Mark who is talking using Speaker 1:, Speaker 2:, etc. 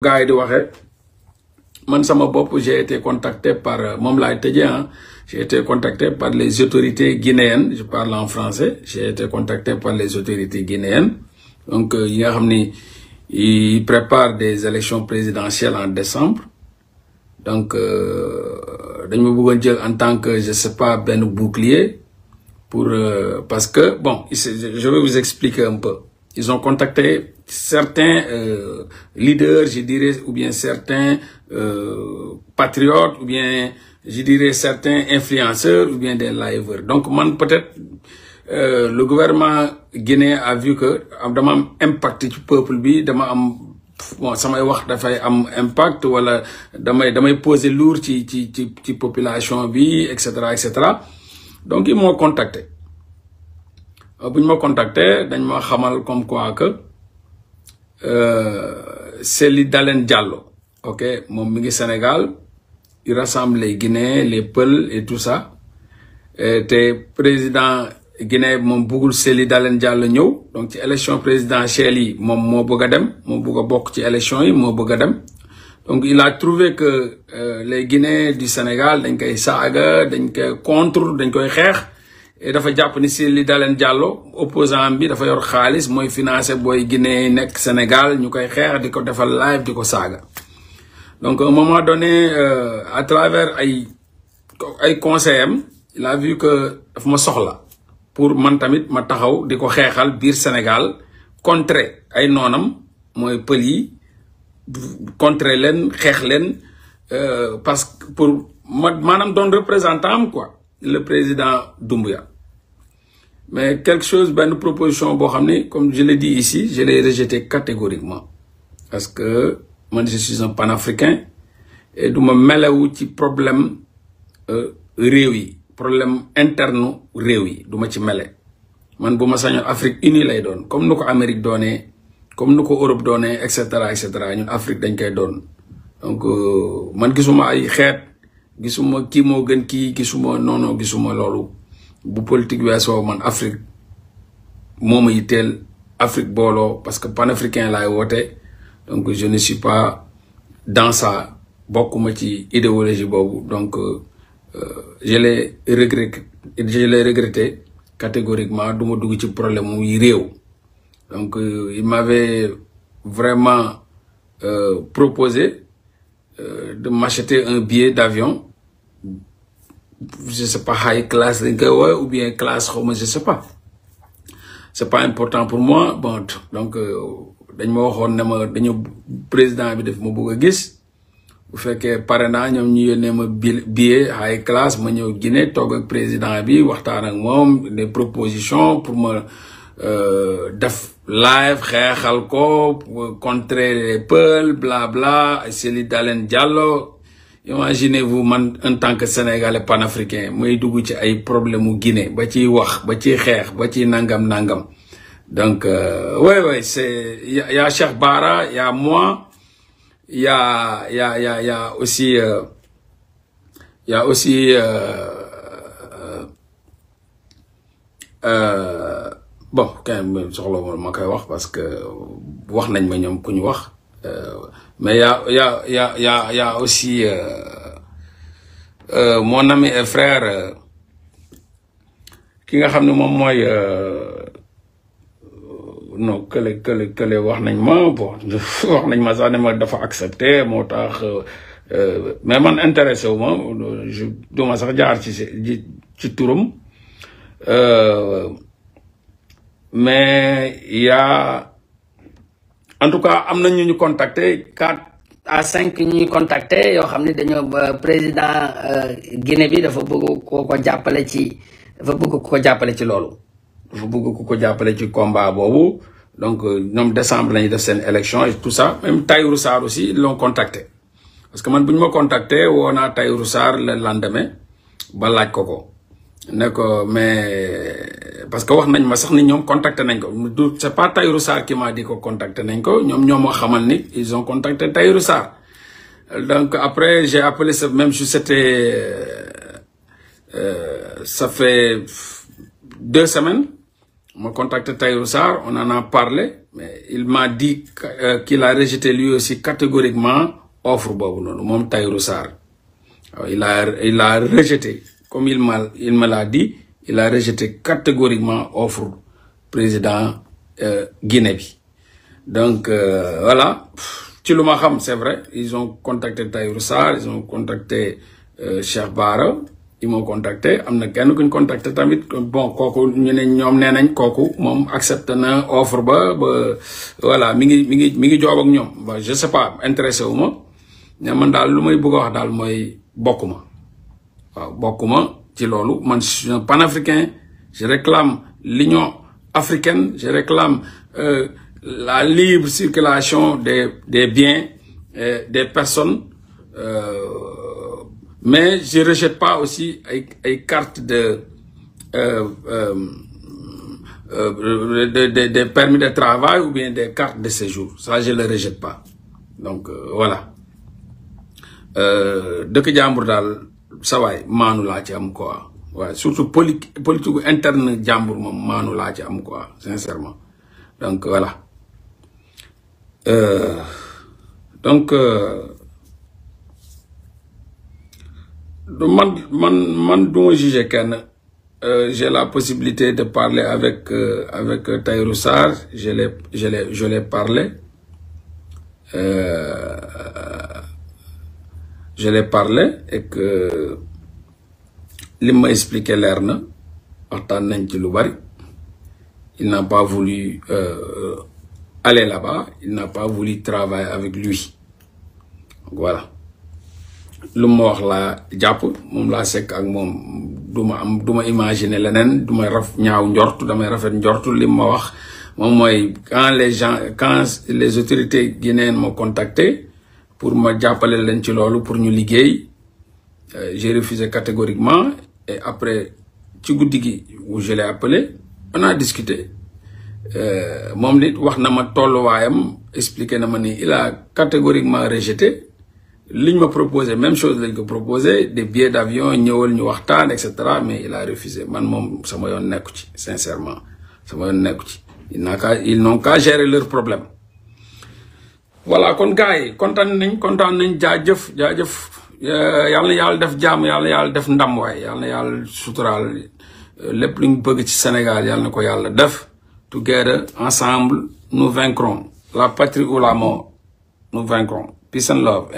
Speaker 1: gars yi di waxee man sama bopp j'ai été contacté par moom laay tëjee ah j'ai été contacté par les autorités guinéennes je parle en français j'ai été contacté par les autorités guinéennes donc yi nga xam ni ils préparent des élections présidentielles en décembre donc dañ ma bëggoon jël en tant que je sais pas benn bouclier pour parce que bon je vais vous expliquer un peu. Ils ont contacté certains leaders, je dirais, ou bien certains patriotes, ou bien, je dirais, certains influenceurs, ou bien des liveurs. Donc, man, peut-être, le gouvernement guinéen a vu que dama am impact ci peuple bi, dama am bon samay wax dafay am impact wala damay poser lourd ci population bi, etc., etc. Donc, ils m'ont contacté. Bu ñu ma contacté dañ ma xamal comme quoi que Cellou Dalein Diallo ok moom mi ngi Sénégal il rassemble les Guinéens les Peuls et tout ça te président Guinée moom bëggul Cellou Dalein Diallo ñëw donc ci élection présidentielle yi moom moo bëgg a dem moo bëgg a bokk ci élection yi moo bëgg a dem donc il a trouvé que les Guinéens du Sénégal dañ koy saaga dañ koy contre dañ koy xeex et dafa jàpp ni Cellou Dalein Diallo opposant bi dafa yor xaalis mooy financé booy Guinée nekk Sénégal ñu koy xeex di ko defal live di ko saaga donc à un moment donné à travers ay conseils am il a vu que dafa ma soxla pour man tamit ma taxaw di ko xeexal biir Sénégal contre ay noonam mooy pël yi contre leen xeex leen parce que pour maanaam doon représentant am quoi le président Doumbouya. Mais quelque chose, ben, une proposition, comme je l'ai dit ici, je l'ai rejeté catégoriquement. Parce que moi, je suis un panafricain et je me mêle au problème réewi, problème interne réewi, je me mêle. Man, si je Afrique unie, lay donne, comme nous Amérique donne, comme nous Europe donne, etc., etc. Nous Afrique dañ donne. Donc, man, gisuma ay xeet gisuma kii moo gën kii gisuma non gisuma loolu bu politique weesoo man Afrique moo ma yitteel Afrique booloo parce que panafricain laay woote donc je ne suis pas dans ça bokkuma ci idéologie boobu donc je l'ai regretté catégoriquement du ma dugg ci problème muy réew donc il m'avait vraiment proposé de m'acheter un billet d'avion je sais pas high class ou bien classe je sais pas c'est pas important pour moi bon donc dañ ma waxoon ne ma dañu président bi def ma bëgg a gis bu fekkee pare naa ñoom ñu yónnee ma billet high class ma ñëw Guinée toog ak président bi waxtaan ak moom des propositions pour ma def live xeexal ko contrer les Peuls blabla Cellou Dalein Diallo imaginez-vous man en tant que sénégalais panafricain muy dugg ci ay problème mu Guinée ba ciy wax ba ciy xeex ba ciy nangam donc ouais c'est y a Cheikh Bara y a moi y a aussi bon quand soxla ma koy wax parce que wax nañ ma ñoom ku ñu wax mais y a aussi mon ami et frère ki nga xam ne moom mooy non kële wax nañ ma bon wax nañ ma sax ne ma dafa accepté moo tax mais man intéressé wu ma duma sax jaar ci turam mais il y a en tout cas am na ñu contacté 4
Speaker 2: à 5 ñuy contacté yoo xam ne dañoo président Guinée bi dafa bëgg ko jàppale ci loolu
Speaker 1: dafa bëgg ku ko jàppale ci combat boobu donc ñoom décembre lañuy def seen élection et tout ça même Tahirou Sarr aussi ils l'ont contacté parce que man bu ñu ma contacté woo naa Tahirou Sarr le lendemain ba laaj ko ne ko mais parce que wax nañ ma sax ni ñoom contacté nañ ko c'est pas Tahirou Sarr qui m'a dit ko contacté nañ ko ñoom moo xamal ni ils ont contacté Tahirou Sarr donc après j'ai appelé ce même jour c'était ça fait 2 semaines m'a contacté Tahirou Sarr, on en a parlé, mais il m'a dit qu'il a rejeté lui aussi catégoriquement offre boobu noonu moom Tahirou Sarr. Il a rejeté, comme il me l'a dit, il a rejeté catégoriquement offre président Guinée bi. Donc voilà, ci lu ma xam c'est vrai, ils ont contacté Tahirou Sarr, ils ont contacté Cheikh Bara, ils m'ont contacté, am na kenn kuñ contacté tamit, bon kooku ñu ne ñoom nee nañ kooku moom accepté na offre ba voilà mi ngi joob ak ñoom ba je sais pas intéressé wu ma mais man daal lu may bëgg a wax daal mooy bokkuma waaw bokkuma ci loolu man je suis un panafricain, je réclame l'Union africaine, je réclame la libre circulation des biens des personnes, mais je rejette pas aussi ay cartes de permis de travail ou bien des cartes de séjour, ça je le rejette pas. Donc voilà, dëkk jàmbur daal sawaay maanu laa ci am quoi, waaye surtout politique interne jàmbur moom maanu laa ci am quoi, sincèrement. Donc voilà, donc man du ma juger kenn. J'ai la possibilité de parler avec Tahirou Sarr, je l'ai parlé. Je l'ai parlé et que li ma expliqué leer na waxtaan nañ ci lu bari. Il n'a pas voulu aller là-bas, il n'a pas voulu travailler avec lui. Donc voilà, lu ma wax laa jàpp moom laa sekk ak moom, duma imaginer leneen, duma ñaaw njortu, damay rafet njortu. Li ma wax moom mooy quand les autorités guinéennes m'ont contacté pour ma jàppale leen ci loolu pour ñu liggéey, j'ai refusé catégoriquement. Et après ci guddi gi où je l'ai appelé, on a discuté. Moom nit wax na ma tolluwaayam, expliqué na ma ni il a catégoriquement rejeté. Liñ ma proposé même chose lañ ko proposé, des billets d'avion, ñëwal ñu waxtaan etc., mais il a refusé. Man moom sama yoon nekku ci, sincèrement sama yoon nekku ci. Ils n'ont qu'à gérer leurs problèmes. Voilà, kon gars yi kontaan nañ jaajëf yàlla na yàlla def jàmm, yàlla na yàlla def ndam waay, yàlla na yàlla suturaal lépp lu ñu bëgg ci Sénégal, yàlla na ko yàlla def. Together, ensemble, nous vaincrons. La patrie ou la mort, nous vaincrons. Peace and love.